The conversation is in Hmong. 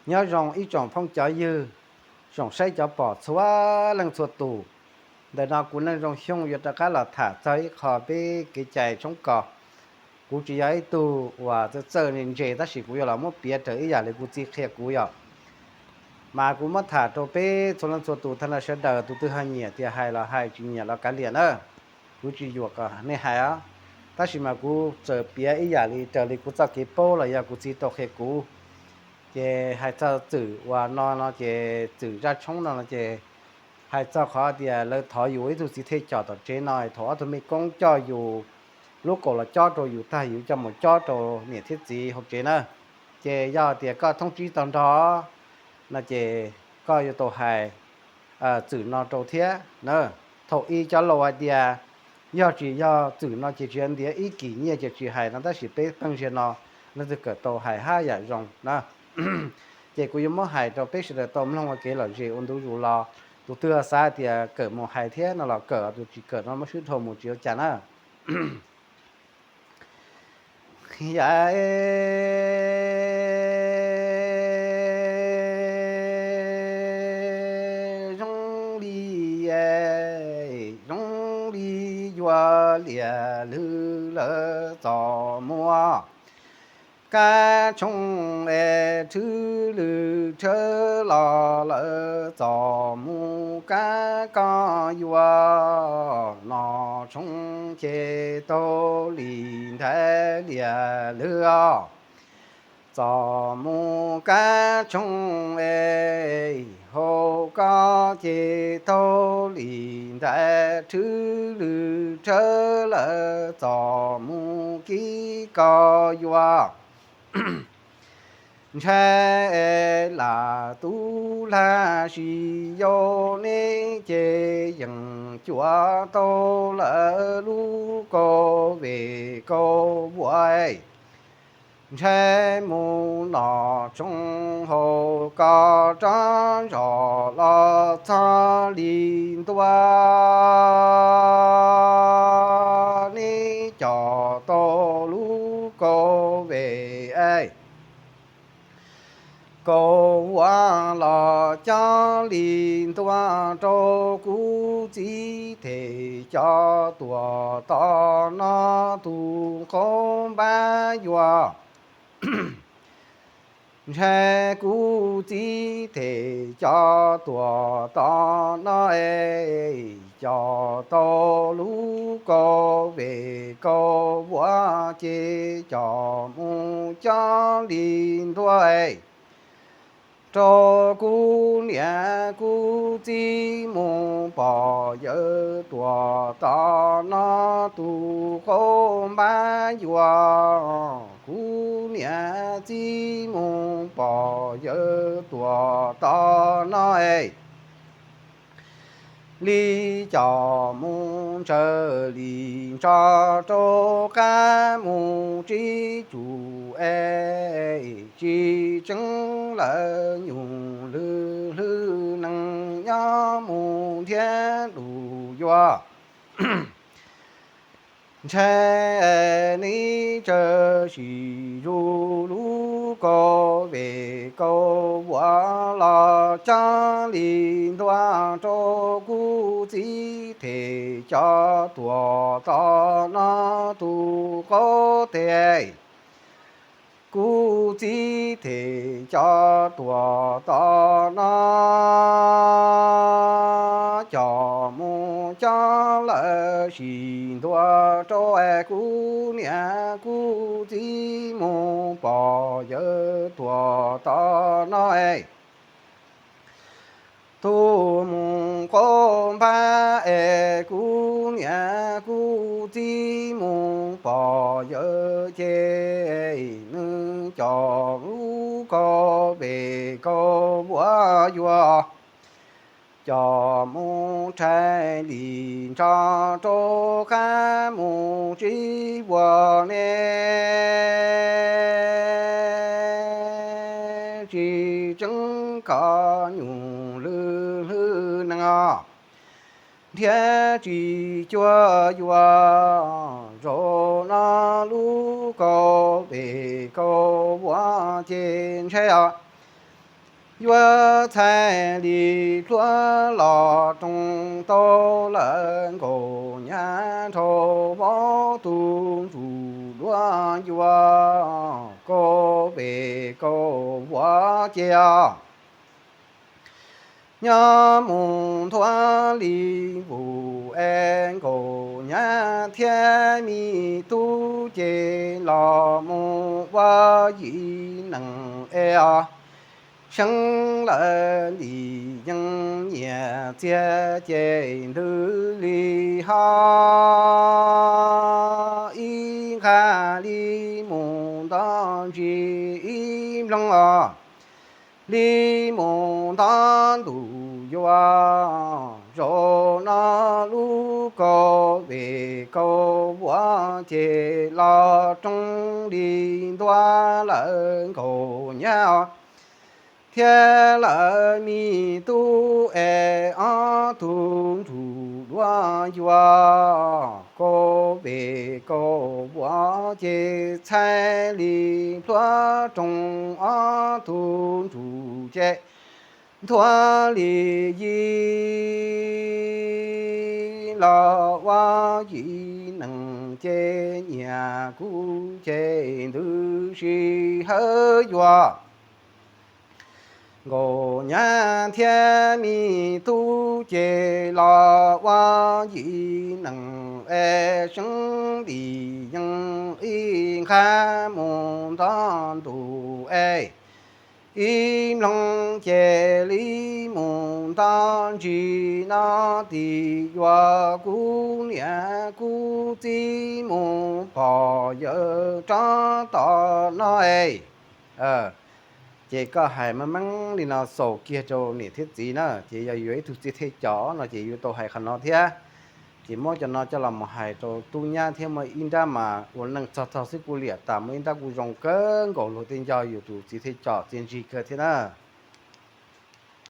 Nyob zoo ib tsoom phooj cov ywg, tsoom saib cov pom txhua leej txhua tus. Ntawm no kuv Neej Zoo Xyooj yuav rov qab los tham txog ib qho peb kev cai tshoob kos. Kuv tsis yog ib tug uas txawj txawj ntse tab sis kuv yuav los muab piav raws ib yam li kuv txiv qhia kuv yom. Mas kuv muab tham rau peb txhua leej txhua tus tag nrho sawv daws, tus twg ho nyiam tias hais los hais, tsis nyiam los kav liam na. Kuv tsis yuam kom nej hais os. Tab sis mas kuv txawm piav ib yam li raws li kuv txoj kev paub los yog kuv txiv tau qhia kuv. Ces hais txog Txwm uas no no ces Txwm zaj tshoob no no ces hais txog qhov tias lawv thov yus ib tug txiv thej com tom tsev no, thaum ob tug mej koob coj yus lub kaus los cob rau yus tag yus coj mus cob rau niam thiab txiv hauv tsev na. Ces yog tias koj thoob tsib tau nrog no ces koj yuav tau hais Txwm no rau thiab na. Thaum ub cov laus hais tias yog tsis yog Txwm no ces tsis yog ntiav ib kis nyiaj ces tsis hais no, tab sis peb pheej ziag no leej twg kawm tau hais haj yam zoo na. Ces kuv yuav muab hais rau peb sawv daws tau mloog ua kev lom zem ua ntu zus los. Tus twg xav tias kawm mus hais thiab no los kawm, tus tsis kawm no muab swb dhau mus tsis ua cas na. Yam zoo li, zoo li yuav liam lwg lawv txom muag kab tshoob es thwb lwg rhawv los lawv txom mus kab koj yuav noj tshoob ces taug li ntaiv liam lwg os. Txom mus kab tshoob es hauv koj ces taug li ntaiv thwb lwg rhawv lawv txom mus kib koj yuav. Ntshai lam tub lag sis yau neb ces yeej cuam tau lawv lub kaus vej kaus vuam. Ntshai mus noj tshoob hauv koj rov zos los txog li ntua, neb coj tau lub kaus vej kaus vuam los coj li ntua rau kuv txiv them cov tuam tom no tus qauv npab yuav. Ntshai kuv txiv them cov tuam tom no es coj tau lub kaus vej kaus vuam ces coj mus coj li ntua rau kuv niam kuv txiv mus pom yawg tuam tom no tus qauv npab yuav. Kuv niam txiv mus pom yawg tuam tom no es li coj mus ntsawg li ntso rau qab mus tsib tsum es tsis tseeb lawv nyuj lwg hlwb nees nyob mus ntiav lus yuav. Ntshai neb tsawg sim zus lub kaus vej kaus vuam los coj li ntua rau kuv txiv them cov tuam tom no tus qauv teg. Kuv txiv them cov tuam tom no coj mus coj lawv sim ntua rau es kuv niam kuv txiv mus pom yawg tuam tom no es tus mus qauv npab es kuv niam kuv txiv mus pom yawg ces nws coj lub kaus vej kaus vuam yuav coj mus rhais li ntso rau qab mus tsib vuag ne tsis tseeb kom nyuj lwg hlwb nees os. Nrhiav tsis cuag yuav zaum no lub kaus vej kaus vuam ces ntshai os. Yuav txhais li hlua los roos tau lawm, Nkauj Nyab nrog Vauv tus ntsuj duab ncua, kauv vej kauv vuag ces os, nyob mus nthua li vus es Nkauj Nyab thiab me tub ces los mus ua yim neeg es os, seev lawm ntim yees nyias txiag ces ntws li ho ib nqha li mus nto ntsis ib nploog os, li mus nto ntuj yuav zaum no lub kauv vej kauv vuag ces los roos li ntua lawm Nkauj Nyab os, thiab lawv me tub es ob tug ntsuj duab ncua, kauv vej kauv vuag ces txhais li hlua roos ob tug ntsuj ces nthua li yim los ua yim neeg ces nyias kuj ces ntws sij hawm yuav Nkauj Nyab thiab me tub ces los ua yim neeg es seev ntim yees ib nqha mus nto ntuj es ib nploog ces li mus nto ntsis no tim yuav kuv niam kuv txiv mus pom yawg rov tom no es. Ces koj hais meej meej li no xaus kiag rau niam thiab txiv na, ces yog yuav ib tug txiv thej cos no ces yuav tau hais qhov no thiab. Ces muab cov no coj los mus hais rau tub nyab thiab muaj ib nrab mas ua neej txog txog xwb kuj liam tas, muaj ib nrab kuj zoo kawg nkaus luag tej nco yus tus txiv thej cos txiaj ntsig kawg thiab na.